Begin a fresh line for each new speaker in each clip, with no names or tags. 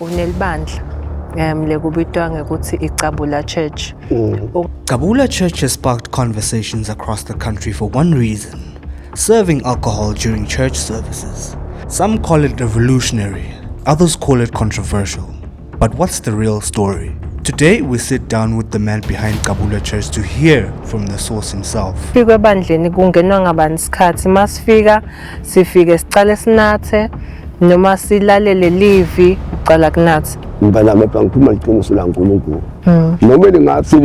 Unelibandla um lekubitwa ngekuthi iCabula Church.
Cabula Church has sparked conversations across the country for one reason serving alcohol during church services. Some call it revolutionary, others call it controversial. But what's the real story? Today, we sit down with the man behind Cabula Church to hear from the source himself.
Fika ebandleni kungenwa ngabani isikhathi masifika sifike sicale sinathe noma silalele livi ucala kunatha.
Mntwana kodwa ngikhuluma iqiniso laNkulunkulu. Noma lingathi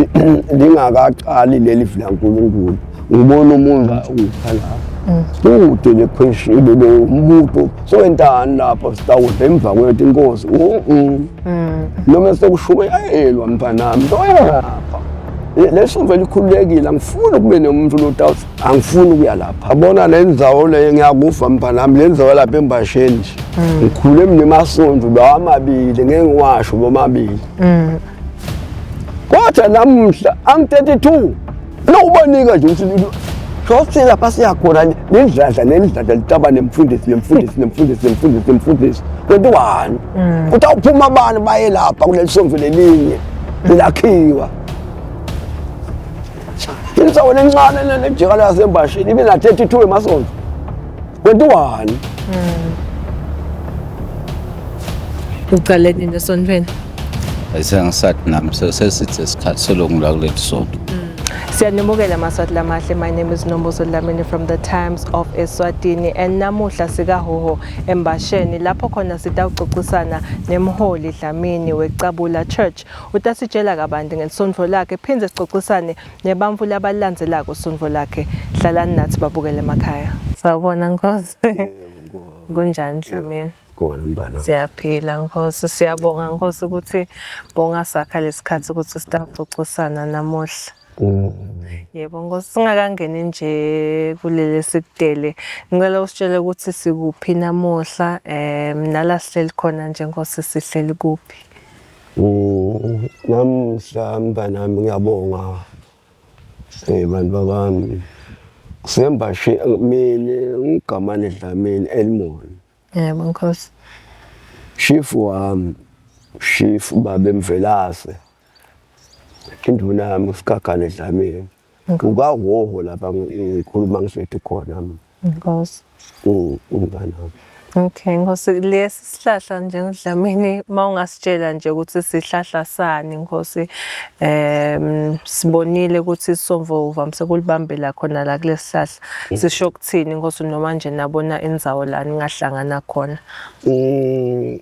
lingakaqali leli vi laNkulunkulu ngibona umuntu ungipha lapha. Kude le question lo mbuto soyentani lapha sitawudla emva kwethu inkosi. Noma sekushumayelwa mntanami lapha. Leso vele ikhululekile angifuni kube nomuntu lotawuthi angifuni ukuya lapha. Yabona le ndzawo le ngiyakufa mntanami le ndzawo lapha embasheni nje. Ngikhule mina emasonto lawa amabili ngeke ngiwasho bomabili. Kodwa namuhla angi-32 nokubanika nje ukuthi shothi lapha siyakhona nendladla nendladla litaba nemfundisi nemfundisi nemfundisi nemfundisi nemfundisi 21 kuthi awuphuma abantu baye lapha kuleli sonto lelinye lelakhiwa insawo lencane lejikala yasembashini ibe na-32 emasonto 21
Ucale nini esontweni?
Ayisengisathi nami sesithe isikhathi selokhu ngila kuleli sonto.
Siyanimukela Maswati Lamahle. My name is Nombuso Dlamini from the Times of Eswatini and namuhla sikaHoho embasheni lapho khona sitawucocisana nemholi Dlamini weCabula Church. Utasitshela kabanti ngelisonto lakhe phindze sicocisane nebantfu labalandzelako isonto lakhe. Hlalani nathi babukele emakhaya. Sawubona Nkosi. Kunjani Dlamini?
Khona mntwana.
Siyaphila Nkosi, siyabonga Nkosi ukuthi bongasakha lesikhathi ukuthi sitawucocisana namuhla. Yebo Nkosi, singakangeni nje kuleli sikudele. Ngicela usitshele ukuthi sikuphi namuhla nala sihleli khona nje Nkosi sihleli kuphi.
Namhla mntanami ngiyabonga bantu babami. Kusembashe mina ngigamane Dlamini Elmon.
Yebo Nkosi.
Shifu wami, shifu babe Mvelase. Induna yami uSigagane Dlamini. Kukahoho lapha ngikhuluma ngisethi khona mina.
Nkosi.
Umntanami.
Okay, Nkosi lesi sihlahla nje Dlamini mawungasitshela nje ukuthi sihlahla sani Nkosi. Sibonile ukuthi isomvo uvamise kulibambela khona la kulesihlahla. Sisho kuthini Nkosi noma nje nabona indzawo la ningahlangana khona.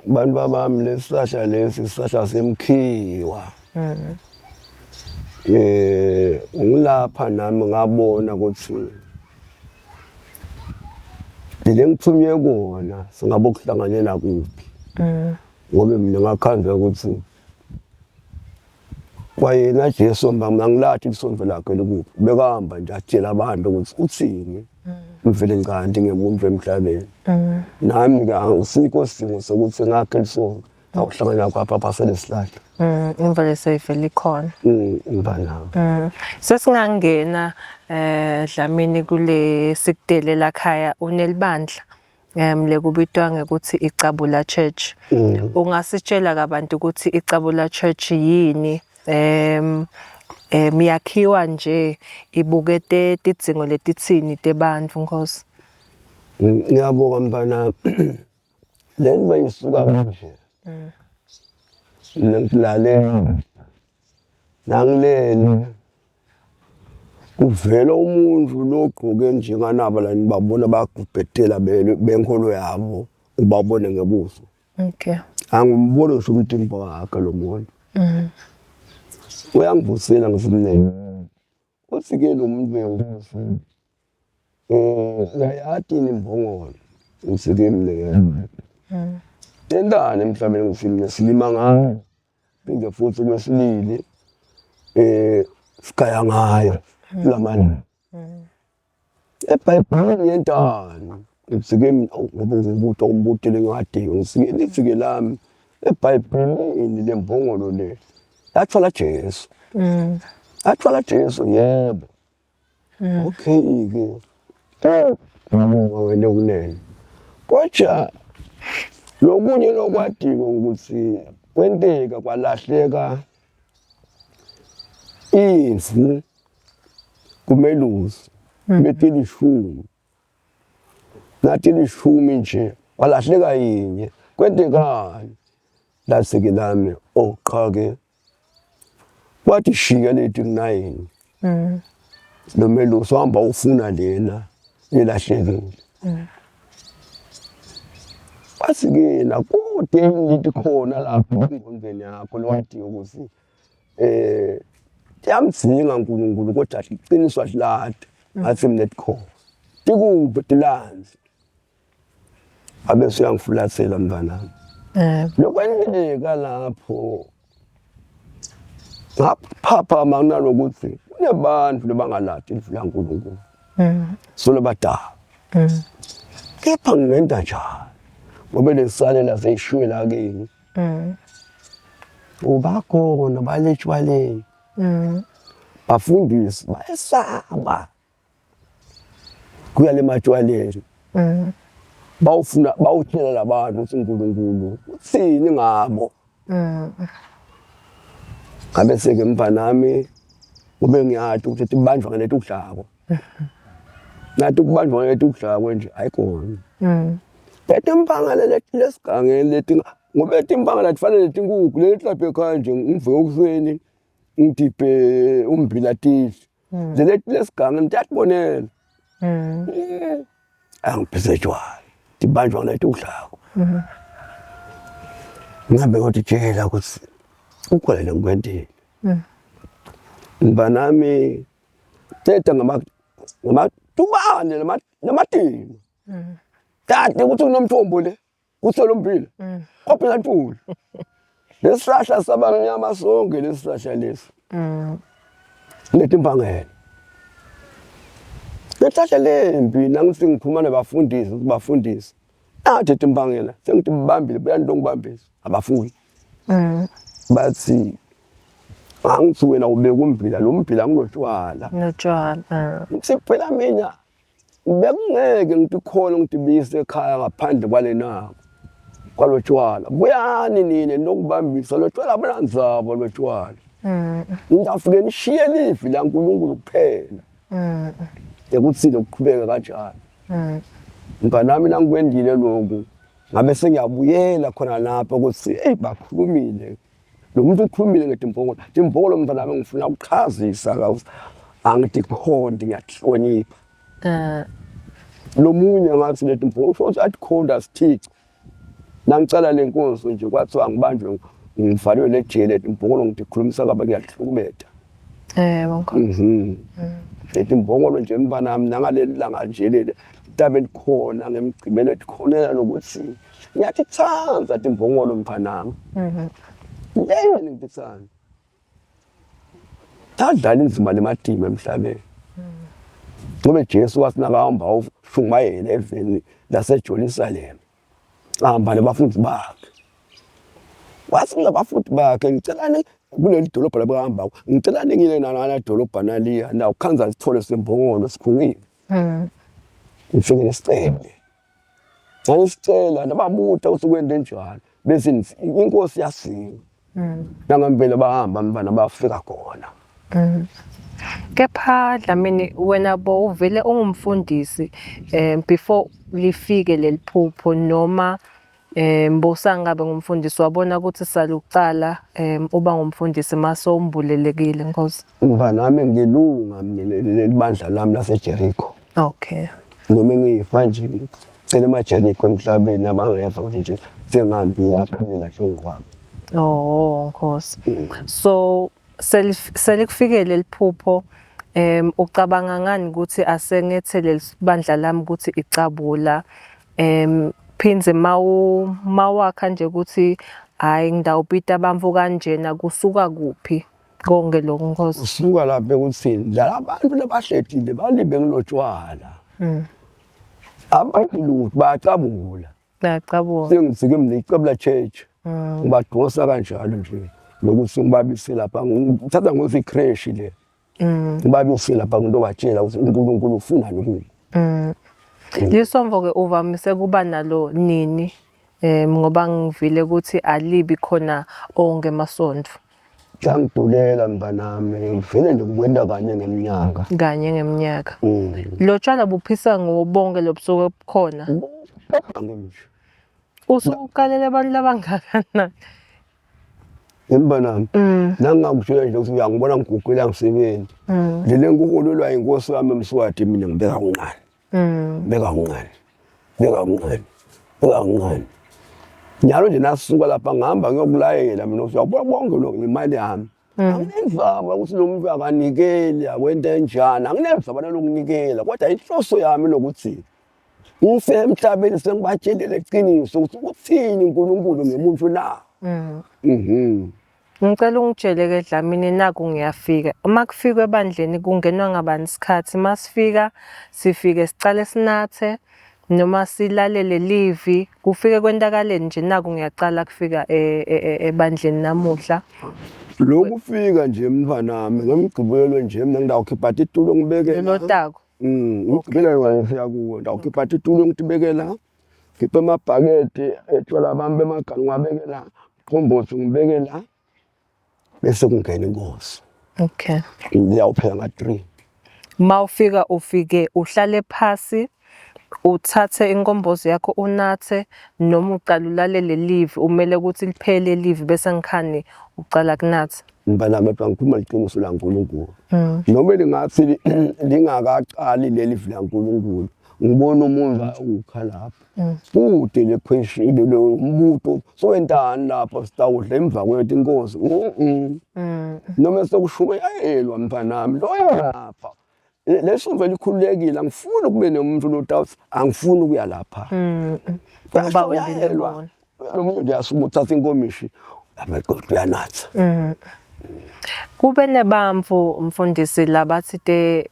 Bantu babami lesihlahla lesi sihlahla semkhiwa. Ngilapha nami ngabona ukuthi le ngithunywe kona singabe ukuhlanganela kuphi. Ngoba mina ngakhandza ukuthi kwayena Jesu mama ngilathi isonto lakhe likuphi. Bekahamba nje atshela abantu ukuthi uthini. Mvele ncanti ngemuntu emhlabeni. Nami ke angisikho isidingo sokuthi ngakhe isonto. Awuhlangana kwapha baselesihlahla.
Imvelo seyivele ikhona.
Mntwanami.
Sesingangena Dlamini kule sikudele lakhaya unelibandla lekubitwa ngekuthi iCabula Church. Ungasitshela kabanti ukuthi iCabula Church yini? Yakhiwa nje ibukete tidzingo letitsini tebantfu Nkosi.
Ngiyabonga mntwanami. Le nto isuka kanje. Ngilalela. Nangilele. Kuvela umuntu logqoke njenganaba la nibabona bagubhedela benkolo yabo ubabone ngebuso.
Okay.
Angimboni ngisho umtimba wakhe lo muntu. Uyangivusela ngisimnene. Uthi ke lo muntu wenkosi uyayati yini imbongolo? Ngithi ke mina Yentani emhlabeni ngithi mina silima ngayo. Phinde futhi kwesilili sigaya ngayo kulamanye. EBhayibhelini yentani? Ngithi ke mina ngoba ngibuta umbuto lengiwadinga ngithi lithi ke lami eBhayibhelini lembongolo le yathwala Jesu. Yathwala Jesu yebo. Okay ke. Ngiyabonga wena okunene. Kodwa Lokunye lokwatiko ukuthi kwenteka kwalahleka imvu kumelusi betilishumi natilishumi nje kwalahleka yinye kwentekani lasike lami oh qha ke Kwathi shika leti kunayini. Mm. Lo melusi wahamba ufuna lena elahlekile. Mm. Wathi ke yena kude lithi khona lapho engqondweni yakho lwathi ukuthi eh tiyamdzinga uNkulunkulu kodwa iqiniswa hlada ngathi mina tikhona tikuphi tilanzi abe suyangifulathela mntanami
Eh.
Lokwenteka lapho ngaphaphama kunalokuthi kunebantu labangaladi livi laNkulunkulu. Solo badala. Kepha ngingenta njani? Ngoba lesalela seyishiwe la kimi. Ubakhona baletshwaleni. Bafundisi bayesaba. kuya lematshwaleni mm. bawufuna bawutshela labantu ukuthi uNkulunkulu uthini ngabo mm. ngabe seke mfanami kube ngiyati ukuthi tibanjwa ngaleti ukudlako nathi ukubanjwa ngaleti ukudlako nje ayikona mm. leti mpangala leti lesigangeni leti ngoba leti mpangala tifana letinkukhu leli lapha ekhaya nje ngivuke ekuseni ngidibhe ummbila tidle mm. leti lesiganga ngiyatibonela mm. eh, angiphise tshwala tibanjwa ngileti udlako mm. ngihambe ngotitshela ukuthi ukhona le ngikwentile mntanami teta ngamatubane namatini tati ukuthi kunomthombo le Kusolombile. Mm. Kwaphela ntuli. Lesihlahla sabamnyama sonke lesihlahla lesi. Mm. Netimbangela. Lesihlahla lempi nangithi ngikhuluma nabafundisi ukubafundisa. Nathi timbangela sengithi bambile buya ngibambisa abafuni. Mm. Bathi angithi wena ubeka ummbila lo mbila nginotshwala.
Notshwala. Mm.
Ngithi phela mina Bekungeke ngithi khona ngidibise ekhaya ngaphandle kwale nako kwalo tshwala. Buyani nina nokubambisa lo tshwala bunandzaba lo tshwala. Mm. Ngitafike nishiye livi laNkulunkulu kuphela. Mm. Ekuthi lokuqhubeka kanjalo. Mm. Mntanami nangikwendile lokhu ngabe sengiyabuyela khona lapho ukuthi hey bakhulumile lo muntu ukhulumile ngetimbongolo timbongolo mntanami ngifuna ukuchazisa ka angitikhonti ngiyahlonipha
Eh.
Lo munye ngathi leti mbongolo usho ukuthi atikhonda sithico nangicala le nkonzo nje kwathiwa ngibanjwe ngivalelwe lejele leti mbongolo ngitikhulumisa kabi ngiyahlukumeta
Eh, bonke.
Mhm. Leti mbongolo nje mntanami nangaleli langa nje leli tabe likhona ngemgcibelo etikhonela lokuthi ngiyatitsandza timbongolo mntanami.
Mhm.
Leyo ngititsandza. Tadlala inzima lemadima emhlabeni. Ngoba Jesu wathi nakahamba ushumayela eveni laseJerusalem. Ahamba nabafundi bakhe. Wathi kulabafundi bakhe ngicelani kuleli dolobha labahamba ngicelani ngile nalana dolobha naliya na ukhanza sithole sembongolo sikhungile.
Mm.
Ngifike nesicebe. Ngangisicela nababuta ukuthi kwente njani bese inkosi yasika.
Mm.
Nangempela bahamba mfana bafika khona.
Mm. Kepha Dlamini wena bo uvele ungumfundisi eh before lifike leliphupho noma eh mbosangabe ngumfundisi wabona ukuthi salucala eh uba ngumfundisi mase umbulelekile Nkosi.
Mfanami ngilunga mina leli bandla lami laseJericho.
Okay.
Noma ngifa nje ngicela emaJericho emhlabeni abangeva ukuthi nje sengihambi yaphelela hlongikwami.
Oh Nkosi. So selikufikele liphupho um ucabanga ngani ukuthi asengethele libandla lami ukuthi icabula um phindze mawu mawakha nje ukuthi hayi ngidawupita bamfu kanjena kusuka kuphi konke lokhu Nkosi.
Usuka lapha ekuthini laba bantu labahledile balibe ngilotshwala.
Mm.
Abantu lutho bayacabula.
Bayacabula.
Sengifike mina icabula church.
Mm.
Ngibadosa kanjalo nje lokuthi ngibabise lapha ngithatha ngokuthi creche le.
Mm.
Ngibabise lapha ngitobatshela ukuthi uNkulunkulu ufunani kubo.
Mm. Lisomvo ke uvamise kuba nalo nini? Um ngoba ngivile ukuthi alibi khona onke emasontfo.
Kuyangidulela mntanami, ngivele nje kukwenta kanye ngeminyaka.
Kanye ngeminyaka. Lo tshwala buphisa ngobonke lobusuke bukhona.
Nje.
Usuke uqalele abantu labangakanani?
Mntanami, nangingakutshela nje ukuthi uyangibona ngigugile angisebenzi. Lele ngikuholelwa inkosi yami eMswati mina ngibeka kancane. Beka kancane. Beka kancane. Beka kancane. Njalo nje nasuka lapha ngihamba ngiyokulayela mina ukuthi uyabona konke lokhu imali yami. Anginenzaba ukuthi lo muntu akanikeli akwento enjani, anginenzaba nalokunikela kodwa inhloso yami lokuthi ngisemhlabeni sengibatshelile iqiniso ukuthi uthini uNkulunkulu ngemuntu na. Mhm.
Ngicela ungitshele-ke Dlamini naku ngiyafika. Uma kufikwa ebandleni kungenwa ngabani isikhathi? Uma sifika sifike sicale sinathe noma silalele livi kufike kwentakaleni nje naku ngiyacala kufika e, e, e, ebandleni namuhla.
Lokufika nje mntwanami ngomgqibelo nje mina ngidawukhipha titulo ngibeke la.
Lotako.
Ngomgqibelo ngifika kuwo ngidawukhipha titulo ngitibeke la. Ngiphe amabhakede etshwala bami bemaganu ngiwabeke la. Qombothi ngibeke la. Bese kungena inkosi.
Okay.
Ngiyawupheka nga-3.
Mawufika ufike uhlale phasi uthathe inkombozo yakho unathe noma uqala ulalele live umele ukuthi liphele live bese ngikhani ucala kunatha.
Mntanami lapha ngikhuluma iqiniso laNkulunkulu. Noma lingathi lingakaqali leli vila laNkulunkulu ngibona umuntu ukha lapha. Kude le question lo mbuto sowentani lapha sitawudla emva kwethu inkosi. Noma sekushumayelwa mntanami loyo lapha. Lesonto likhululekile angifuni kube nomuntu lotawuthi angifuni ukuya lapha.
Ngoba wena
Lo muntu uyasuka uthatha inkomishi amaqoqo uyanatha.
Kube nebamfu mfundisi labathi te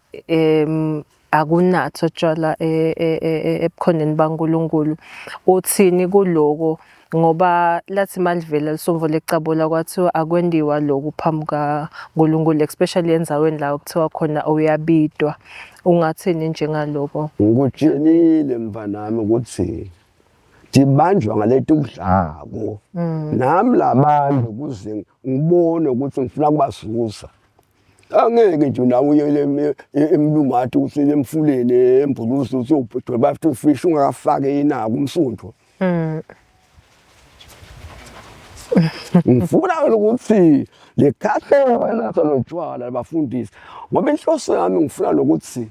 akunatho tshwala e, e, e, ebukhoneni baNkulunkulu. Uthini kuloko ngoba lathi malivela lisomvo lecabula kwathiwa akwendiwa lokhu phambi kaNkulunkulu especially endzaweni la kuthiwa khona uyabidwa. Ungathini njengaloko?
Ngikutshelile mfanami ukuthi ndibanjwa ngaleti kudlako nami labantu kuze ngibone ukuthi ngifuna kubazuza angeke nje nawe uye emlungathi usile emfuleni embuluzi usiyodweba ufish ungakafaki inako umsundu ngifuna ukuthi le khahle wena salotshwala bafundisi ngoba inhloso yami ngifuna lokuthi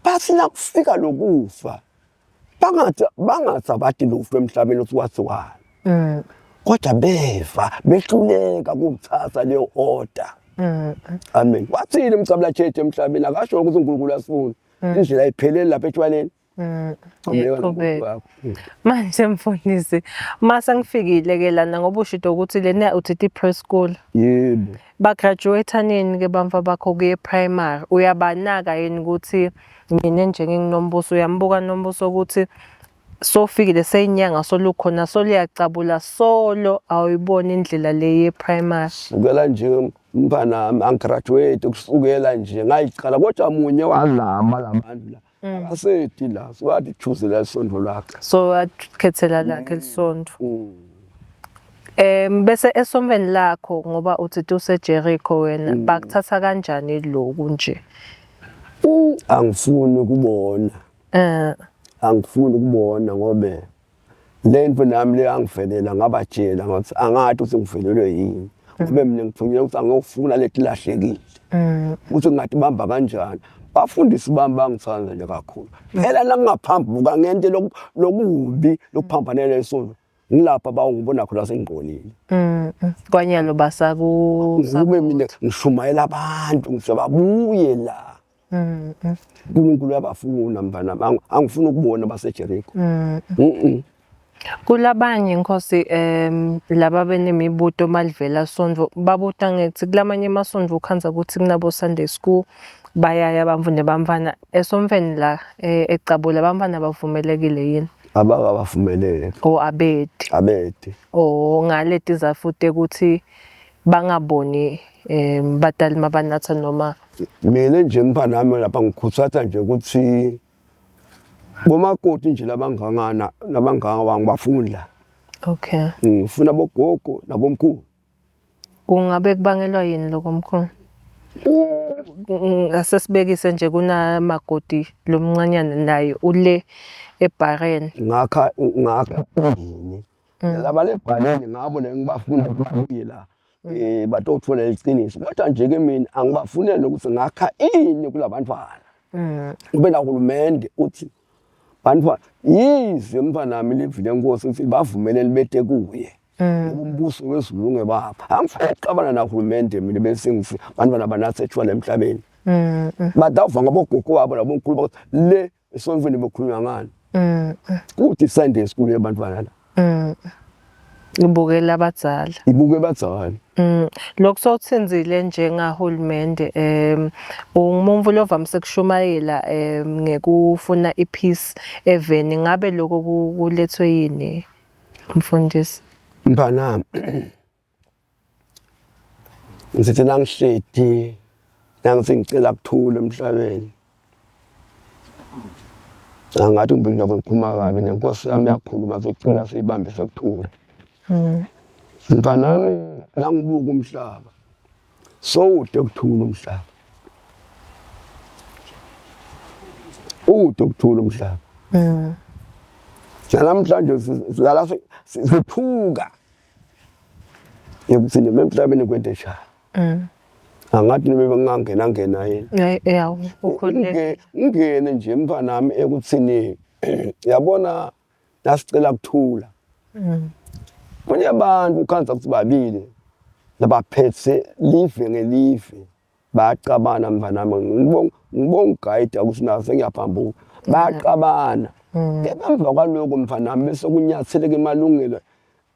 bathi nakufika lokufa bangathi bangathi abati lufu emhlabeni ukuthi kwathiwani kodwa beva behluleka ukuthatha leyo order amen wathini umcabula cheche emhlabeni akasho ukuthi uNkulunkulu asifuni indlela ayipheleli lapha etshwaleni
Iqhubeka. Manje mfundisi, mase ngifikile ke lana ngoba ushito ukuthi lena uthi i-preschool.
Yebo.
Ba-graduate nini ke bamfa bakho kuye primary? Uyabanaka yini ukuthi mina nje nginguNombuso uyambuka Nombuso ukuthi sofikile seyinyanga solukhona soluyacabula solo awuyiboni indlela le ye-primary.
Sukela nje mfana angigraduate kusukela nje ngayiqala kodwa munye wazama labantu la akasedi la so wathi choosela isondo lakhe
So wakhethela lakhe lisondo. Bese esontweni lakho ngoba uthi useJericho wena bakuthatha kanjani lokhu nje?
Angifuni ukubona. Angifuni ukubona ngoba lento nami le angivelela ngabatshela ngathi angathi ukuthi ngivelelwe yini. Ngoba mina ngithunyelwe ukuthi angiyofuna leti lahlekile. Ukuthi ngathi bamba kanjani. Bafundisi bami bangithanda nje kakhulu. Phela nangingaphambuka ngente lokubi lokuphambanela isonto. Ngilapha bawungibona khona sengigqolile.
Kwanyalo basaku
Ngikube mina ngishumayela abantu ngithi babuye la. uNkulunkulu uyabafuna mfana angifuni ukubona baseJericho.
Kulabanye Nkosi laba benemibuto malivela sontfo babuta ngethi kulamanye emasontfo ukhandza ukuthi kunabo Sunday school bayaya bamfunde bamfana esontfweni la eCabula bamfana bavumelekile yini?
Abakabavumeleki.
O abedi.
Abedi.
O ngale tizatfu tekuthi bangaboni batali mabanatha noma
Mina nje mfana lapha ngikhuthaza nje ukuthi bomakoti nje labangangana labanganga bangibafuni la.
Okay.
Ngifuna bogogo nabomkhulu.
Kungabe kubangelwa yini lokho mkhulu? Asesibekise nje kunamakoti lomncanyana naye ule ebhareni.
Ngakha ngakha yini? Laba lebhaleni ngabo lengibafuna babuye la. Eh batothola iqiniso. Kodwa nje ke mina angibafuneli ukuthi ngakha ini kulabantwana. Kube nahulumende uthi bantwana yize mntwanami live lenkosi ukuthi bavumelene bete kuye. Ngoba umbuso wezulu ungebapha. Angifuni ukuxabana nahulumende mina bese ngithi bantwana banathe tshwala emhlabeni. Badawuva ngabogogo wabo nabomkhulu bakuthi le esontweni bekhulunywa ngani. Kuthi Sunday school yabantwana la.
Ibukela abadzala.
Ibuke abadzala.
Lokhu sowuthinzile njengahulumende ungumuntu lovamise kushumayela ngekufuna ipeace eveni ngabe lokho kulethwe yini mfundisi?
Mntwanami ngithi nangihledi nangithi ngicela kuthula emhlabeni angathi kumbe ngiyabe ngikhuluma kabi nenkosi yami yakhuluma sicela siyibambe sekuthula. Mntwanami nangibuka umhlaba sowude ukuthula umhlaba. Ude ukuthula umhlaba. Namhlanje silala sithuka yokuthi noma emhlabeni kwente njani. Angathi noma bengangena ngena yini.
Ya ukhululeke.
Ngingene nje mntwanami ekuthini yabona nasicela kuthula. Kunebantu ukhanza ukuthi babili labaphethe live ngelive bayacabana mntanami ngibonga ngibonga ukuthi naso sengiyaphambuka bayacabana. Kepha emva kwaloko mntanami bese kunyatheleka emalungelo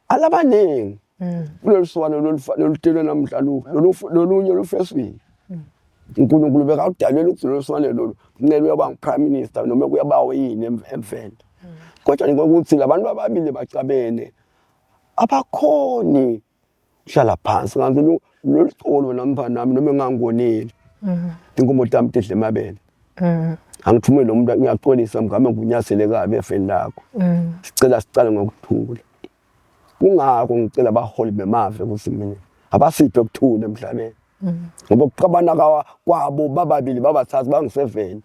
alabaningi. Kulolu swane lolutelwe namhla lolunye lufeswini. uNkulunkulu bekawudalela ukuthi lolu swane lolu kumele uyaba ngu-prime minister noma kuyaba yini emveni. Kodwa ngokuthi labantu ababili bacabene abakhoni kuhlala phansi kanti lolu colo wena mfanami noma engangonile. Inkomo tami tidle emabele. Angithumele lo muntu ngiyaxolisa mngame ngikunyathele kabi efeni lakho. Sicela sicale ngokuthula. Kungakho ngicela abaholi bemave ukuthi mina abasiphe ukuthula emhlabeni. Ngoba ukuxabana kwabo bababili babathathu bangu-7.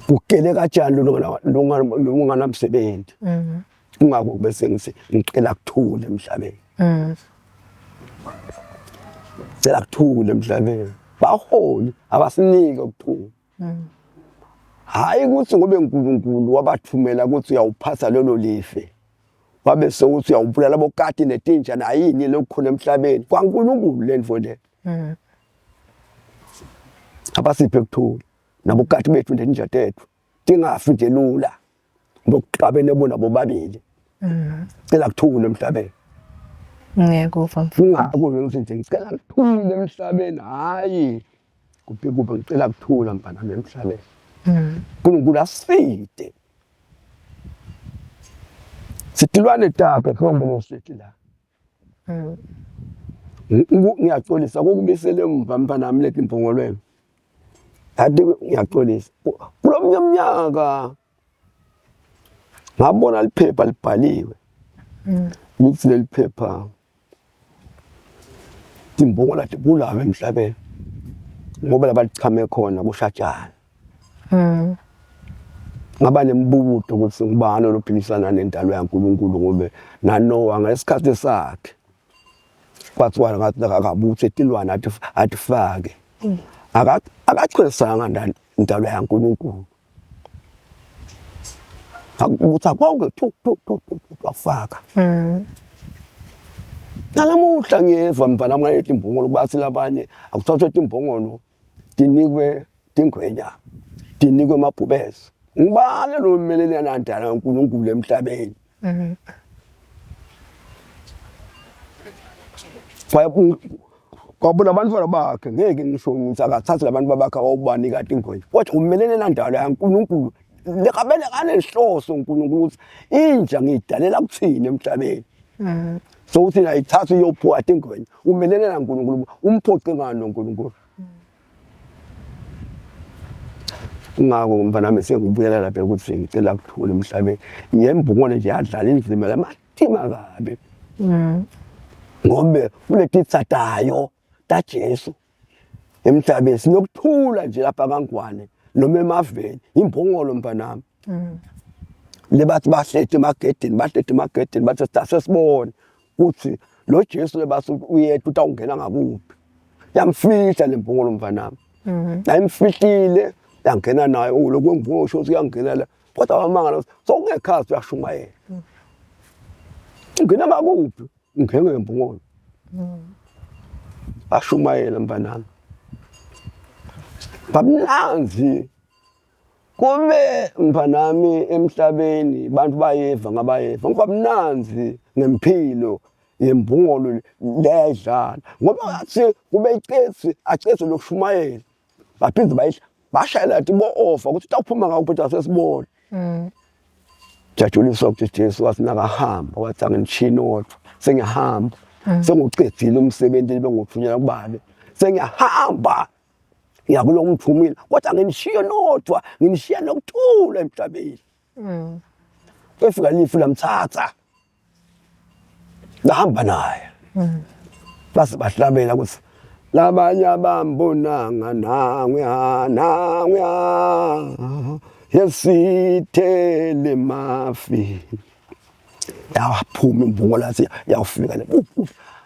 Kugele katshani lunganamsebenzi. Kungakho bese ngithi ngicela kuthula emhlabeni. Ngicela kuthula emhlabeni. Baholi abasinike ukuthula. Hayi ukuthi ngobe uNkulunkulu wabathumela ukuthi uyawuphatha lelo life. Wabe sewuthi uyawubulala bokati netinja nayini lokukhona emhlabeni. KwaNkulunkulu lento le. Abasiphe kuthula. Nabokati bethu netinja tethu tingafi nje lula. Ngokuxabene bona bobabili. Cela kuthule emhlabeni.
Ngiyekuva mfundisi.
Kungakho ngithi nje ngicela kuthule emhlabeni hayi. Kuphi kuphi ngicela kuthula mfana emhlabeni. uNkulunkulu aside. Sitilwane takhe sonke lesithi la. Ngiyaxolisa kokubisela emva mfana wami leti impongolweni. Athi ngiyaxolisa. Kulomnye umnyaka ngabona liphepha libhaliwe. Lithi leli phepha timbongola tibulawe emhlabeni ngoba labalichame khona kushatshana. Ngaba nembubudo ukuthi ngubani olophilisana nendalo yaNkulunkulu ngobe naNoah ngesikhathi sakhe kwathiwa ngathi akabuthe tilwane athi atifake. Akachwesanga indalo yaNkulunkulu. Akubutha konke thu thu thu thu wafaka. Nalamuhla ngiyeva mfana ngayethi imbongolo bathi labanye akuthathwe imbongolo tinikwe tingwenya tinikwe amabhubesi. Ngubani lo mmelelana nandala kaNkulunkulu emhlabeni? Kwabona abantwana bakhe ngeke ngisho ngithi akathathe labantu bakhe awubanika tingwenya. Kodwa umelene nandalo yaNkulunkulu. Lekabele kanenhloso uNkulunkulu ukuthi inja ngiyidalela kuthini emhlabeni. So uthi ayithathe iyophuwa tingwenya. Umelene naNkulunkulu umphoqe ngani uNkulunkulu? Kungako mfanami sengibuyela lapha ukuthi ngicela kuthula emhlabeni. Yembungwane nje yadlala inzima lamatima kabi. Ngobe kuletitsa tayo taJesu emhlabeni sinokuthula nje lapha kaNgwane noma emaveni imbongolo mfanami. Lebathi bahleti emagedeni bahleti emagedeni bathi sesibone ukuthi lo Jesu lebathi uyedwa utawungena ngakuphi. Yamfihla lembongolo mfanami. Yayimfihlile yangena nayo lokhu ngibona usho ukuthi uyangena la kodwa wamangala ukuthi sokungekhathi uyashumayela. Ungena ngakuphi? Ungena ngembongolo. Ashumayela mfanami. Bamnanzi kube mfanami emhlabeni bantu bayeva ngabayeva ngoba mnanzi ngempilo yembungolo leyayidlala ngoba ngathi kube icesi acesi lokushumayela baphinde bayidla bashayela athi bo-ofa ukuthi utawuphuma ngakuphi kodwa sesibona jatshuliswa ukuthi Jesu wathi nakahamba wathi anginishini odwa sengiyahamba sengucedile umsebenzi benguthunyelwa kubabe sengiyahamba ngiyakulo ngithumile kodwa nginishiye nodwa nginishiya nokuthula emhlabeni kwefika lifu lamthatha Ngahamba naye. Base bahlabela ukuthi labanye abambonanga nanguya nanguya yesithele mafi yawaphuma imbongo lathi yawufika le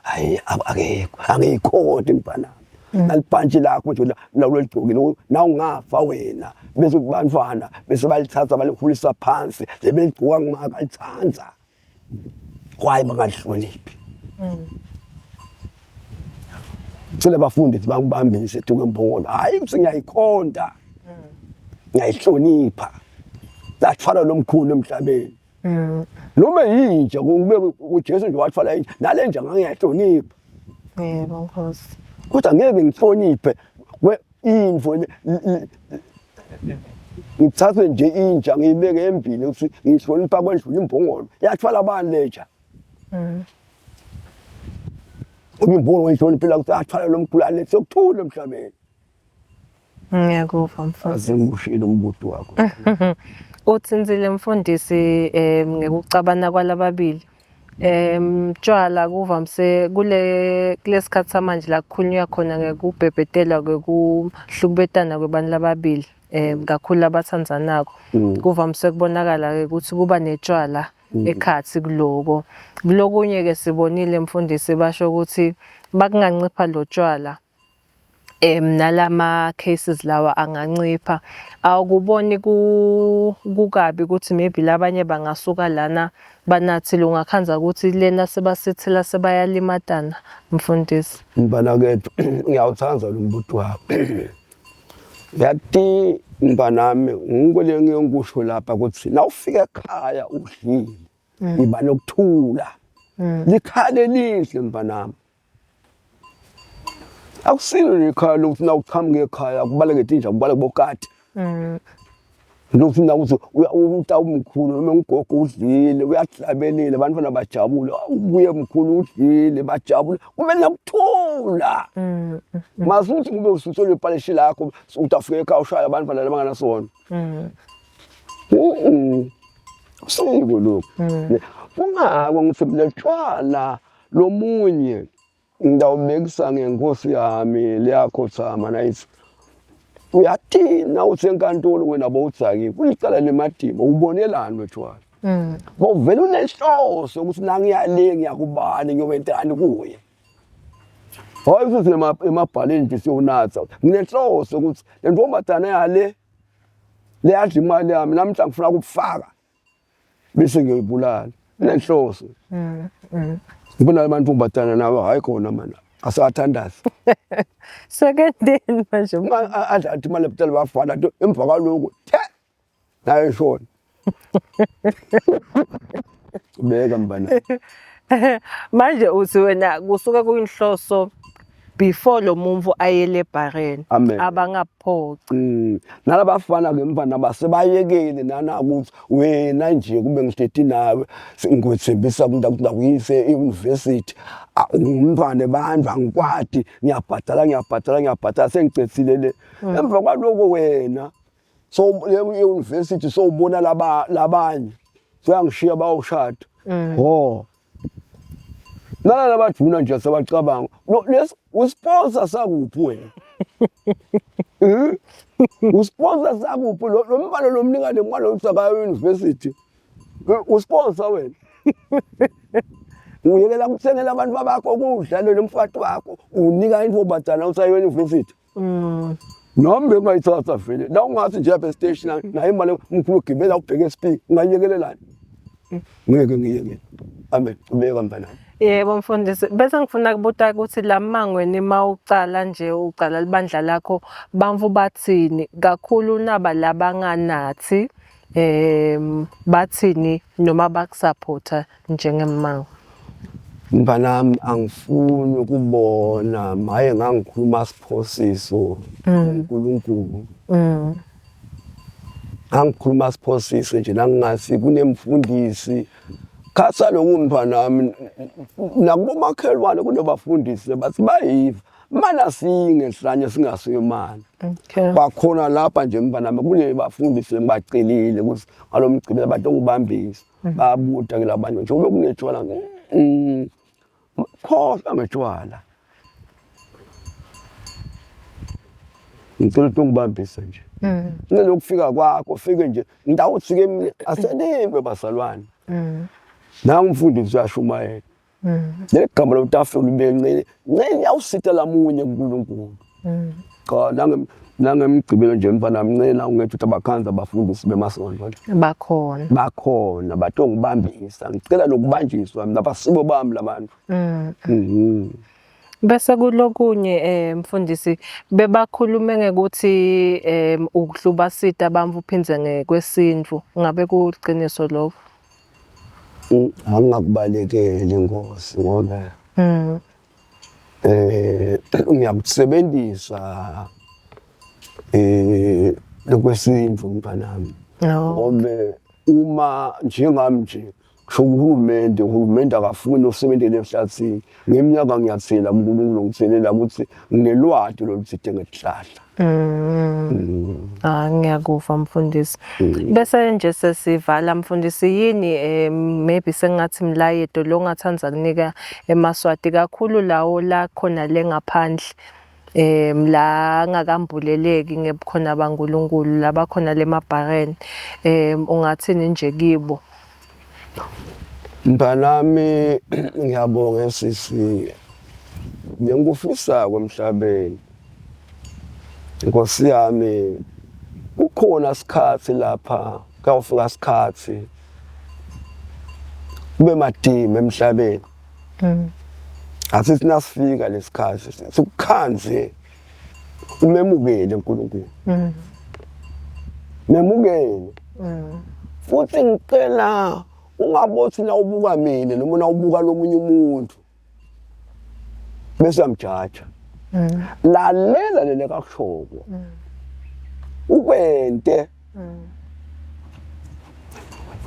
hayi akekho angiyikhonti mfana nalibhantshi lakho nje lawuligqokile nawungafa wena bese kubantwana bese balithatha balikhulisa phansi lebeligqoka ngumaka lithanda kwaye bangahloniphi cela abafundisi bangibambise eduke embongolo hayi ukuthi ngiyayikhonta ngiyayihlonipha lathwala lomkhulu emhlabeni noma yinja kube uJesu nje wathwala inja nale nja ngangiyayihlonipha
Yebo Nkosi.
Kodwa ngeke ngihloniphe info ngithathe nje inja ngiyibeke embili ukuthi ngihlonipha kwendlula imbongolo yathwala abantu leja Uma imbongolo ngiyihloniphile ukuthi athwala lo mkhulu alethe ukuthula emhlabeni.
Ngiyakuva mfundisi.
Asengibushilo umbuto wakho.
Uthinzile mfundisi um ngekucabana kwalababili. Um tshwala kuvamise kule kulesikhathi samanje la kukhulunywa khona ngekubhebhetelwa kwekuhlukubetana kwebantu lababili um kakhulu labathandzanako. Kuvamise kubonakala-ke ukuthi kuba netshwala ekhathi kuloko. Kulokunye-ke sibonile mfundisi basho ukuthi bakungancipha lo tshwala nalama cases lawa angancipha. Awukuboni kukabi ukuthi maybe labanye bangasuka lana banathile ungakhandza ukuthi lena sebasithela sebayalimatana mfundisi.
Mntanakethu ngiyawuthanda lo mbuto wakho. Yathi mntanami ngikole ngiyokusho lapha ukuthi nawufika ekhaya udlile iba nokuthula. Likhale lihle mntanami. Akusilo nje ikhaya lokuthi na uqhamuka ekhaya kubaleke tinja kubaleke bokati. Lokuthi na ukuthi umntu umkhulu noma ugogo udlile uyahlabelile abantwana bajabule ubuye mkhulu udlile bajabule kube nokuthula. Masuthi kube usuthole ipalishi lakho uthi afike ekhaya ushaya abantwana labanganasona. Usiko lokhu. Kungako ngithi mina tshwala lomunye ngidawubekisa ngenkosi yami liyakhothama nayithi uyatina usenkantolo wena bowudzakile kulicala lemadima ubonelani wetshwala bovele unenhloso ukuthi nangiyale ngiyakubani ngiyowentani kuye hayi ukuthi emabhaleni nje siyonatha nginenhloso ukuthi le ntombazana yale leyadla imali yami namhla ngifuna ukufaka bese ngiyoyibulala inenhloso ngibona amantombazana nawo hayi khona mana asathandazi
Sekendeni manje.
adla athi imali ebutala bafana nto emva kwaloko the nayo ishona beka mbana
Manje uthi wena kusuke kuyinhloso before lo muntu ayele ebhareni
Amen.
abangaphoci.
Nalabafana ke mfana basebayekele nana ukuthi wena nje kube ngihleti nawe ngikwethembisa ukuthi ngakuyise e-university ungumntwana ebandla angikwati ngiyabhadala ngiyabhadala ngiyabhadala sengicethile le emva kwaloko wena. So le university sowubona laba labanye. Soyangishiya bayoshada. Oh. Nala labaduna nje sebacabanga. No les usponsor sakuphi wena? Eh? Usponsor sakuphi lo lo mbalo lomnika le mali usakayo university. Eh, Usponsor wena. Uyekela kuthengela abantu babakho ukudla lo mfati wakho unika intombazana usayo university. Mm. Nami bengayithatha vele. La ungathi nje apha estation naye imali umkhulu ugibela ubheke espeak ungayekelelani. Ngeke ngiyekele. Amen. Ubeka mfana.
Yebo mfundisi, bese ngifuna kubuta ukuthi la mangweni mawucala nje ucala libandla lakho bamvu bathini kakhulu naba labanganathi em bathini noma bakusupporta njengemmango.
Mntanami angifuni ukubona maye ngangikhuluma siphosiso uNkulunkulu. Ngangikhuluma siphosiso nje nangingasi kunemfundisi khatha loku mntwanami nakubomakhelwane kunebafundisi bathi bayiva mana singehlanye singasiyomana
Okay.
kwakhona lapha nje mntanami kunebafundisi engibacelile ukuthi ngalomgcibelo batongibambisa bayabuta ke labanye njengoba kunetshwala mm, khohlwa ngetshwala ngicela ukuthi ungibambise nje
mm.
ngelokufika kwakho fike nje ngitawuthi ke mina asenimbe bazalwane
mm.
nangu umfundisi uyashumayela
mm.
leli gama lomtafula ubencele ncele yawusita lamunye kuNkulunkulu cha nange nangemgcibelo nje mfana mncela ungethu ukuthi abakhanza abafundisi bemasonto
Bakhona.
Bakhona batongibambisa ngicela nokubanjiswa mina basibo bami labantu.
Mm.
Mhm.
Bese kulokunye eh mfundisi bebakhulume ngekuthi eh ukuhlubasita abantu uphindze ngekwesintu ngabe kuliqiniso lokho?
Mm, Angingakubalekeli Nkosi ngoba
Mm.
eh ngiyakusebenzisa eh lokwesintu mntanami
No.
ngoba uma njengami nje kusho uhulumende uhulumende akafuni usebenzele ehlathini ngeminyaka ngiyathela uNkulunkulu ngithelela ukuthi nginelwati loluthide ngesihlahla
Mm. Ah ngiyakuva mfundisi. Bese nje sesivala mfundisi yini eh, maybe sengathi mlayeto lo ongathanda kunika emaSwati kakhulu lawo la khona le ngaphandle em la ngakambuleleki ngebukhona baNkulunkulu labakhona lemabhareni em ungathini nje kibo
Mntanami ngiyabonga sisi ngikufisako emhlabeni Nkosi yami kukhona isikhathi lapha kuyawufika isikhathi kube madima emhlabeni
mm.
asithi nasifika lesikhathi sikukhanze umemukele uNkulunkulu
mm.
memukele
mm.
futhi ngicela ungabothi na ubuka mina noma na ubuka lomunye umuntu bese uyamjaja
mm.
lalela lele kakushoko
mm.
ukwente
mm.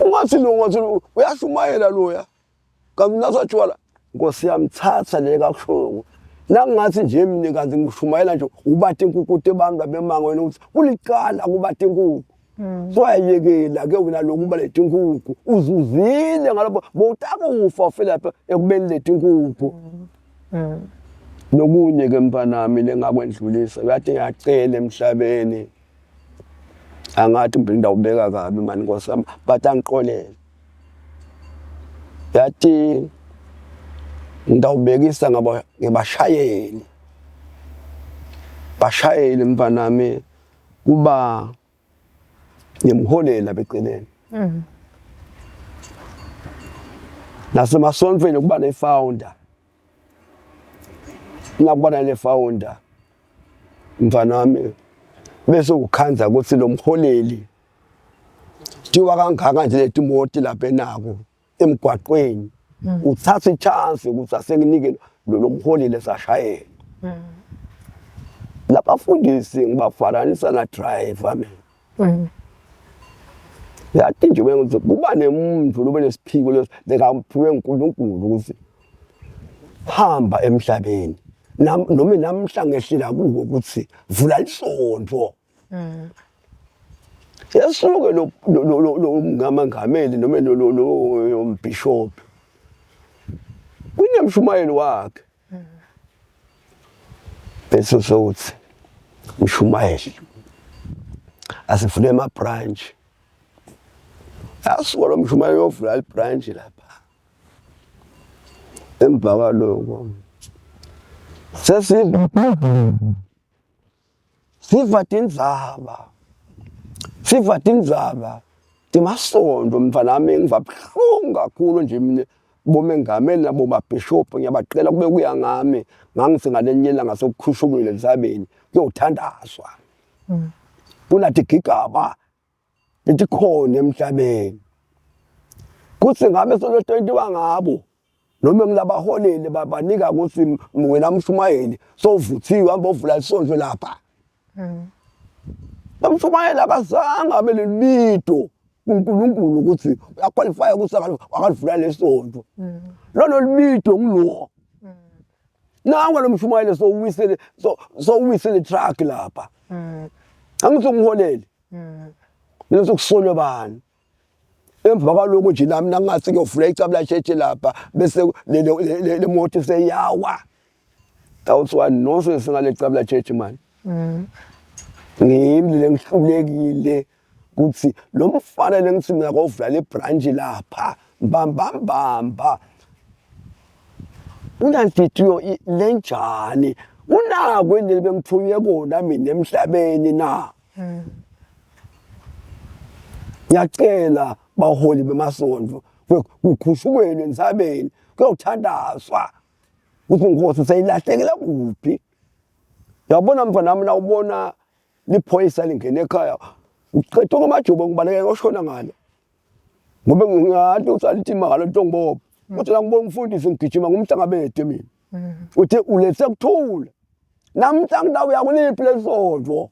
ungathi lo ungathi uyashumayela loya kanti nasatshwala nkosi yami thatha le kakushoko nangingathi nje mina kanti ngishumayela nje ubate inkukhu tebantu labemango wena ukuthi kulicala kubate inkukhu
Mm.
Soyayekela ke wena lokuba letinkukhu uzuzile ngalapho bowutakufa ufela lapha ekubeni letinkukhu
mm. mm.
Nokunye ke mfanami lengakwendlulisa uyathi ngiyacela emhlabeni angathi mbe ngidawubeka kabi mani nkosi yami but angiqolele yathi ngidawubekisa ngaba ngibashayeli bashayeli mfanami kuba ngimholela beceleni
mm.
nasemasontweni kuba ne-founder nakuba nale founder mfana wami bese ukukhanza ukuthi lo mholeli tiwa kangaka nje letimoti lapha enako emgwaqweni
mm.
uthatha i-chance ukuthi asenginike lo mholi lesashayela
mm.
labafundisi ngibafaranisa na driver mina
mm.
yathi nje wenza kuba nemuntu lobe nesiphiko leso lekamphiwe uNkulunkulu ukuthi hamba emhlabeni noma namhla ngehlela kuwo ukuthi vula isonto
mm.
Yasuke lo lo ngamangameli noma lo lo mbhishobhi. Kunemshumayeli wakhe. Bese sokuthi mshumayeli asivule ama branch. Asuka lo mshumayeli yovula i branch lapha. Emva kwaloko sesiva siva tindzaba siva tindzaba timasonto mntfanami ngiva buhlungu kakhulu nje mina bomengameli nabomabhishobhi ngiyabacela kube kuya ngami ngangithi ngalenye ilanga sokukhushukile entsabeni kuyothandazwa kunatigigaba letikhona emhlabeni kuthi ngabe solo 21 ngabo noma ngilabaholeli babanika ukuthi wena mshumayeli sowuvuthiwe hamba ovula isonto lapha Bamshumayeli akazange abe lelibito kuNkulunkulu ukuthi uyaqualify ukuthi akalivula lesonto lolo libito ngilo nawe lo mshumayeli sowuwisele sowuwisele truck lapha angithi ungiholele mina sokusolwe bani emva kwaloko nje nami nangathi ngiyovula icabula sheshe lapha bese le moto seyawa tawuthiwa nonsense ngale cabula church mani ngimi le ngihlulekile ukuthi lo mfana lengithi mina kovula le branch lapha mbamba mbamba unanhlitiyo lenjani unako endlela bengithunywe kona mina emhlabeni na ngiyacela baholi bemasonto kukhushukweni entsabeni kuyothandazwa ukuthi inkosi seyilahlekela kuphi yabona mfana nami nawubona liphoyisa lingena ekhaya uqedwe ngamajubo ngibaleke ngoshona ngalo ngoba ngingathi usalithi imali ntombopha uthi la ngibona umfundisi ngigijima ngumhlangabede mina uthi ulethe kuthula namhla ngidawuya uyakuliphi lesonto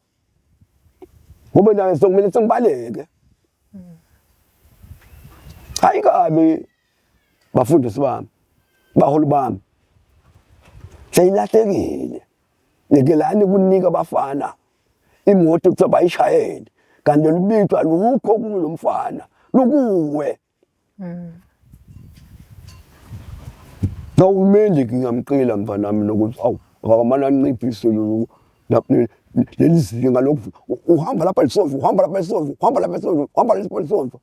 ngoba naye sokumele sengibaleke hayi kabi bafundisi bami baholi bami seyilahlekile yekelani kunika abafana imoto kuthiwa bayishayele kanti lolu bito alukho kulo mfana lukuwe Nohulumeni ngingamcela mfana wami nokuthi awu akamane anciphise leli zinga loku uhamba lapha lisonto uhamba lapha lisonto uhamba lapha lisonto uhamba lapha lisonto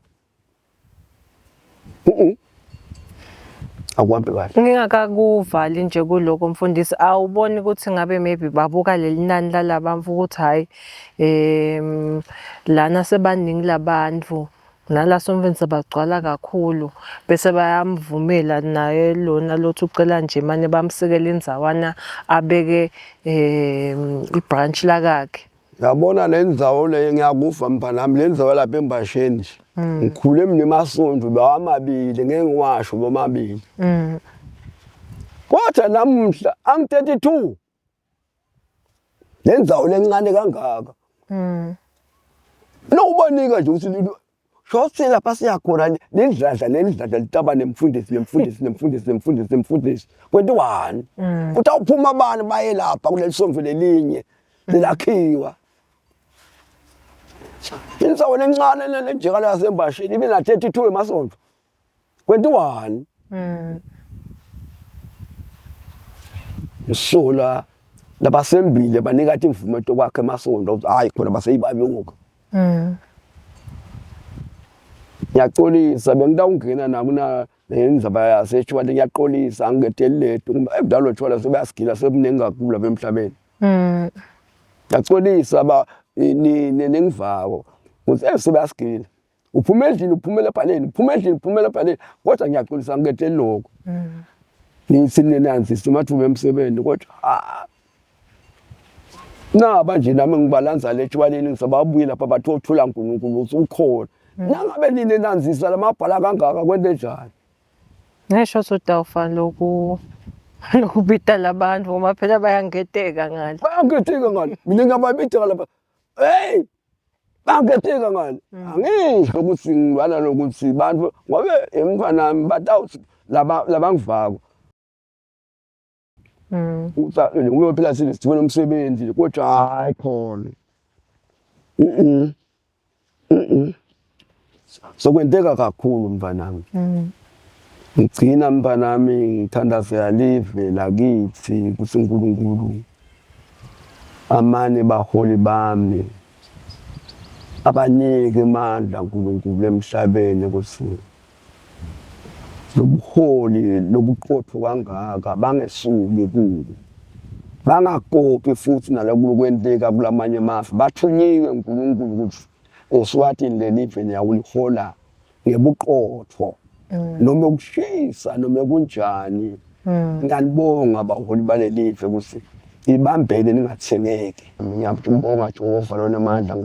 akuhambi kahle.
Ngingakakuvali nje kuloko mfundisi, awuboni ukuthi ngabe maybe babuka leli nani lalabantu ukuthi hhayi lana sebaningi labantu nala sontweni sebagcwala kakhulu bese bayamvumela naye lona lothi ucela nje mane bamsikele indzawana abeke i-branch lakakhe.
Yabona le ndzawo le ngiyakuva mntanami le ndzawo lapha embasheni nje. Ngikhule mina emasondo bawamabili ngeke ngiwasho bomabili. Kodwa namuhla angi 32. Le ndzawo lencane kangaka. Nokubanika nje ukuthi Shose lapha siyakhona lendladla lendladla litaba nemfundisi nemfundisi nemfundisi nemfundisi nemfundisi kwentiwani kuthi awuphuma abantu baye lapha kuleli sonto lelinye lelakhiwa insawo lencane lenjekala yasembashini ibe na 32 emasonto kwentiwani ngisola labasembile banika imvume tokwakha emasonto ukuthi hayi khona baseyibabuka Ngiyaxolisa bengitawungena nakuna nenzaba yasetshwaleni ngiyaxolisa angingedeli letu ebudala otshwala sebayasigila sebuningi kakhulu lapha emhlabeni. Ngiyaxolisa ba nine nengivako ukuthi eh sebayasigila. Uphuma endlini uphumela ebhaleni uphuma endlini uphumela ebhaleni kodwa ngiyaxolisa angingedeli lokho. Nithi ninanzisa amathuba emsebenzi kodwa ah naba nje nami ngibalanza le tshwaleni ngisababuye lapha bathi othula uNkulunkulu ukuthi ukhona nangabe nina nanzisa lamabhala kangaka kwente njani
Ngisho sodawufa loku lokubita labantu ngoba phela bayangeteka ngale.
Bayangeteka ngale. Mina ngiyababita lapha. Hey! Bangeteka ngale. Angisho ukuthi ngibana nokuthi bantu ngobe emntwanami batawuthi laba labangivako. Uyophila phela sibona umsebenzi kodwa hayi khona. Mhm. Sokwenteka kakhulu mfanami. Ngigcina mfanami ngithandazela live lakithi ukuthi uNkulunkulu amane baholi bami abanike amandla uNkulunkulu emhlabeni ukuthi lobuholi lobuqotho kangaka bangesuki kubo bangakopi futhi naloku kwenteka kulamanye amave bathunyiwe uNkulunkulu ukuthi eSwatini lelive niyawulihola ngebuqotho mm. noma kushisa noma kunjani mm. ngiyanibonga baholi balelive ukuthi ibambele ningathengeki ngiyabonga Jehova lona amandla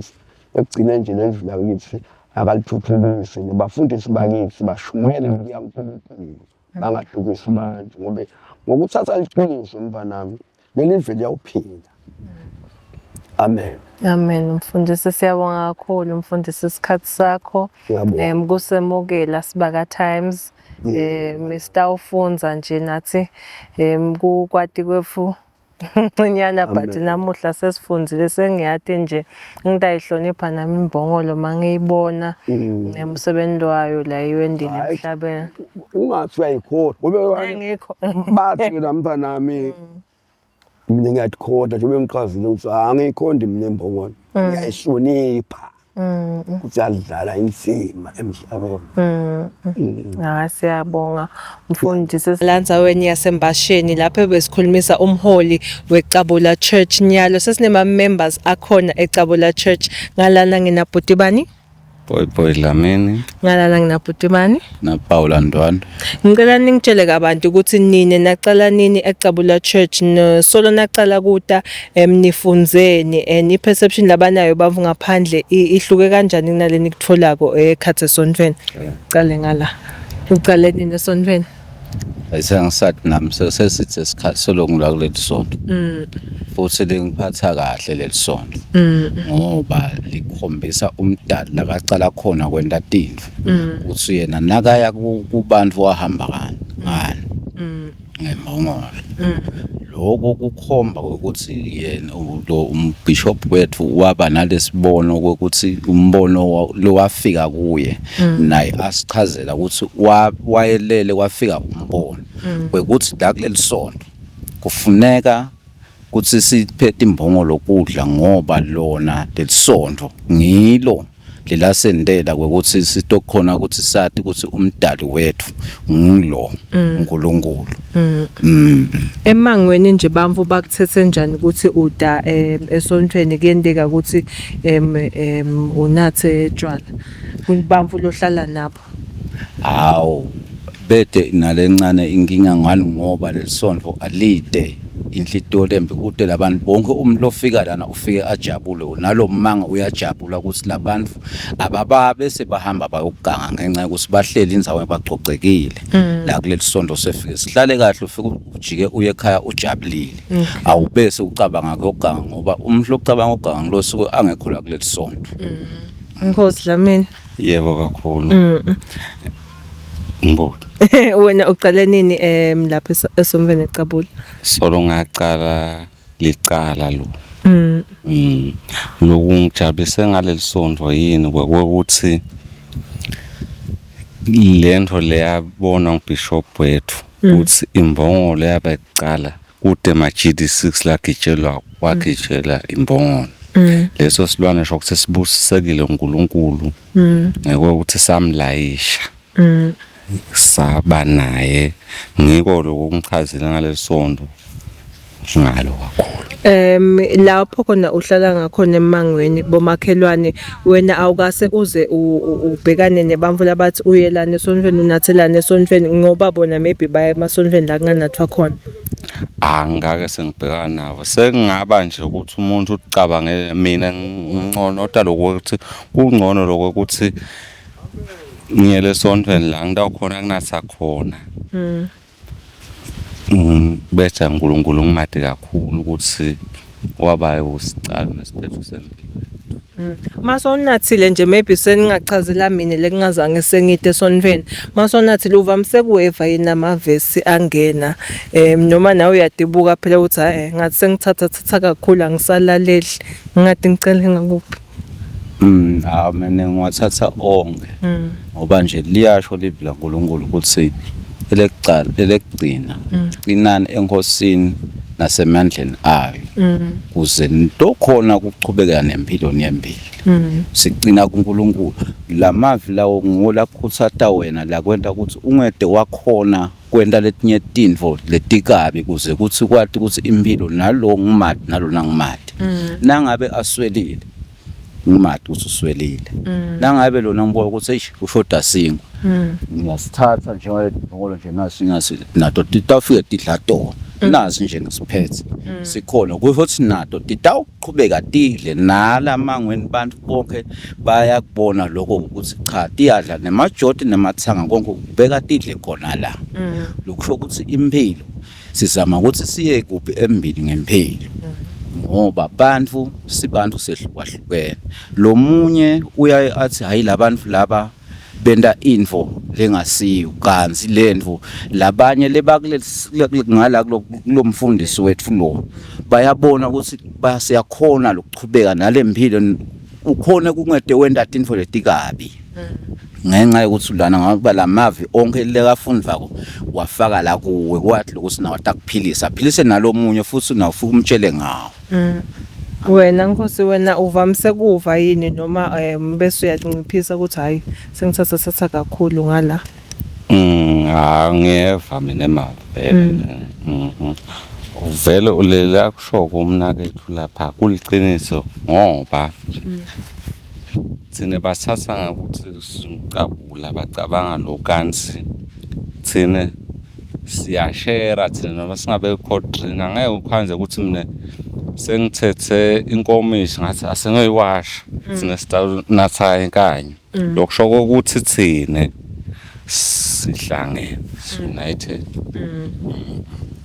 ekugcineni nje leli lakithi akalithuthukisi nabafundisi bakithi bashumayele kuyaNkulunkulu bangahlukisi abantu ngoba ngokuthatha liqiniso mfanami leli live liyawuphinda amen
amen mfundisi siyabonga kakhulu mfundisi isikhathi sakho um kusemukela sibaka times um sitawufunza nje nathi um kukwati kwethu Ncinyana but namuhla sesifundzile sengiyati nje ngitayihlonipha nami imbongolo mangiyibona mm. nemsebenzi wayo la iwendile emhlabeni.
Ungathi uyayikhohlwa ngoba
ngikho
bathi la mfanami mm. mina ngiyatikhonda njengoba ngichazile ukuthi angiyikhondi mina imbongolo mm. ngiyayihlonipha. Ukuthi yadlala insima emhlabeni.
Ah siyabonga mfundisi landzaweni yaseMbasheni lapho besikhulumisa umholi weCabula Church nyalo sesinema members akhona eCabula Church ngalana nginabhuti bani
Boy Boy Dlamini
ngalana nginabhuti bani
na Paula Ndwandwe.
Ngicela ningitshele kabanti ukuthi nine nacala nini eCabula Church no solo nacala kuta nifundzeni and i-perception labanayo bavu ngaphandle ihluke kanjani kunale nikutfolako ekhatsi esontfweni. Cale ngala. Ucale nini esontfweni?
Ayisengisathi nami sesithe isikhathi soloko ngila kuleli sonto. Futhi lingiphatha kahle leli sonto. Ngoba likhombisa umdali lakacala khona kwenta tintfo. Ukuthi yena nakaya kubantu wahamba ngani ngani. Ngembongolo. Lokho kukhomba ukuthi yena lo umbishop wethu waba nalesibono ukuthi umbono lowafika kuye naye asichazela ukuthi wayelele kwafika umbono kwekuthi la kuleli sonto kufuneka ukuthi siphe imbongolo kudla ngoba lona leli sonto ngilo lelasendela kwekuthi sitokhona ukuthi sati ukuthi umdali wethu ngilo uNkulunkulu.
Emangweni nje bamfu bakuthethe njani ukuthi uda esontweni kuyenteka ukuthi unathe tshwala kubamfu lohlala nabo.
Hawu bede nalencane inkinga ngani ngoba lelisonto alide inhlitiyo lembi kude labantu bonke umuntu lofika lana ufike ajabule nalomanga uyajabula ukuthi labantu abababe sebahamba bayoganga ngenxa yokuthi bahleli indzawo bagcogcekile mm. la kuleli sonto sefike sihlale kahle ufike ujike uye ekhaya ujabulile mm. awubese ucabanga kuyoganga ngoba umuntu locabanga uganga ngilosuke angekho la kuleli sonto
mm. Nkosi Dlamini
Yebo kakhulu. Mm. Ngibuke.
Wena uqale nini em lapha esomveni eCabula?
Solo ngaqala licala lo. Mm. Mm. Lokungijabulise ngaleli sonto yini kwekuthi lento leyabonwa ngubishop wethu mm. ukuthi imbongolo yabekuqala kude ma-GD6 lagitshelwa kwagitshela imbongolo mm. leso silwane sho ukuthi sibusisekile uNkulunkulu mm. ngokuthi samlayisha mm. saba naye ngiko lokho kungichazile ngalesonto ngalo kakhulu
Lapho khona uhlala ngakhona emangweni bomakhelwane wena awukase uze ubhekane nebamfu labathi uyelana esontweni unathelana esontweni ngoba bona maybe baya emasontweni la kunganathwa khona.
Angikake sengibhekana nabo sekungaba nje ukuthi umuntu ucabangele mina nginconota lokuthi kungcono lokho ukuthi ngiyele esontweni la ngitawukhona kunatha khona. Mm. Ngibetha uNkulunkulu ngimade kakhulu ukuthi waba usicalo nesiphetho sempilo.
Mm. Masonathile nje maybe seningachazela mina lekungazange sengide esontweni. Masonathile uvamise kuweva yini amavesi angena um noma nawe uyadibuka phela ukuthi hayi ngathi sengithatha thatha kakhulu angisalaleli ngathi ngicele ngakuphi.
Mm, ah mina ngiwathatha onke. Mm. Ngoba nje liyasho livi laNkulunkulu ukuthi elekuqala elekugcina mm. qinani enkosini nasemandleni ayo mm. kuze nitokhona ukuchubeka nempilo niyembili mm. sigcina kuNkulunkulu lamavi lawo nguwo lakhutsata wena lakwenta ukuthi ungede wakhona kwenta letinye tintfo letikabi kuze kutsi kwati kutsi imphilo nalo ngumati nalona ngumati mm. nangabe aswelile ngumati ukuthi uswelile mm. nangabe lona ngibona ukuthi eish ushoda sinkwa mm. ngiyasithatha njengoba nje nasi ngasi nato titawufike tidla tona nasi nje ngisiphethe sikhona kuthi nato titawu qhubeka tidle nala mangweni bantu bonke bayakubona lokho ukuthi cha tiyadla nemajoti nemathanga konke kubeka tidle khona la mm. lokusho ukuthi impilo sizama ukuthi siye kuphi embili ngempilo mm. ngoba bantu sibantu sehlukahlukene lo munye uyaye athi hayi labantu laba benta intfo lengasiyo kantsi lentfo labanye lebakule ngala kulomfundisi wetfu lo bayabona ukuthi siyakhona lokuchubeka nalempilo ukhone kungede wenta tintfo letikabi ngenxa yokuthi lana ngoba lamavi onke lekafundvako wafaka la kuwe kwathi lokuthi nawo atakuphilisa aphilise nalomunye futhi nawo ufike umtshele ngawo
mm. Wena Nkosi wena uvamise kuva yini noma um bese uyanciphisa ukuthi hayi sengithatha thatha kakhulu ngala
Mm, angiyeva mina emavele. Mm. Mhm. Vele ulela kusho kumnakethu lapha kuliqiniso ngoba thina basithatha ngakuthi siqabula bacabanga lo kanti thina siyashera thina noma singabe cold drink angeke ukhanze ukuthi mina sengithethe inkomishi ngathi asengiyiwasha thina sitanatha inkanye mm. lokusho kokuthi thina sihlangene united mm.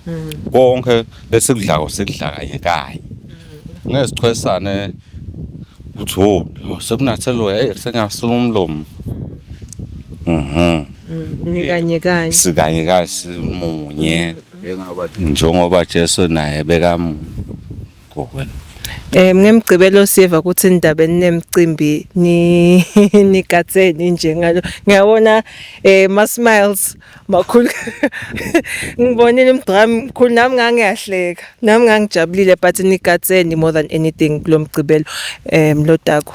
mm. konke lesikudlako sikudla kanye kanye ngeke sichwesane ukuthi ho sekunathelo hey sengiyasula umlomo
mhm nikanye kanye
sikanye kanye simunye njengoba Jesu naye bekamunye
wena Eh ngemgcibelo siva ukuthi indaba enemcimbi ni nigatseni nje ngalo ngiyabona eh ma smiles makhulu ngibonile umgqami mkhulu nami ngangiyahleka nami ngangijabulile but nigatseni more than anything kulomgcibelo eh mlodako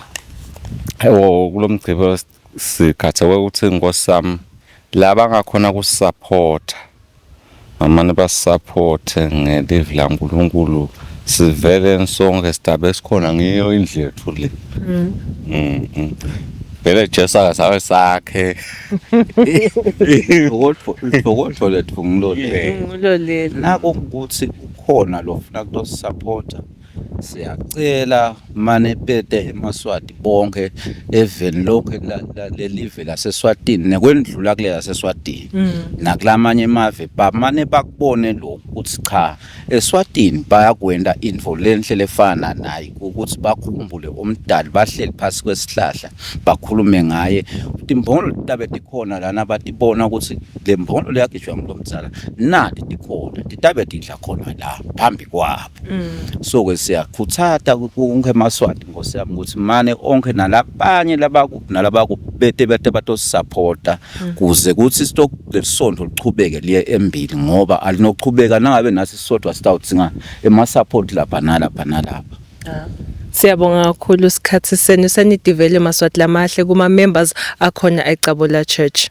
Oh kulomgcibelo Sikhatheke ukuthi nkosi yami laba ngakhona kusupporta mamane basupporte ngelivi laNkulunkulu sivele sonke sidabe sikhona ngiyo indlu yethu le mm. Mm, mm. vele Jesu akasabe sakhe Ukodwa lethu ngilolelo nako ukuthi ukhona lo funa kutosupporta Siyacela mane bete emaSwati bonke eveni lonke lelive laseSwatini nekwendlula kule laseSwatini mm. nakulamanye emave bamane bakubone lokhu ukuthi cha eSwatini bayakwenda intfo lenhle lefana naye ukuthi bakhumbule umdali bahleli phasi kwesihlahla bakhulume ngaye timbongolo titabe tikhona lana batibona ukuthi le mbongolo leyagijwa ngulomdzala nati tikhona titabe tidla khona la phambi kwabo Mm. So ke siyakhuthata konke emaSwati nkosi yami ukuthi mane onke nalabanye labakuphi nalabakuphi bete bete batosupporta mm. kuze kuthi stock lesonto lichubeke liye embili ngoba alinochubeka nangabe nathi sisodwa sitawudzinga ema support lapha nalapha nalapha.
Ah. Siyabonga kakhulu isikhathi senu senidivele maSwati lamahle kuma members akhona eCabola Church.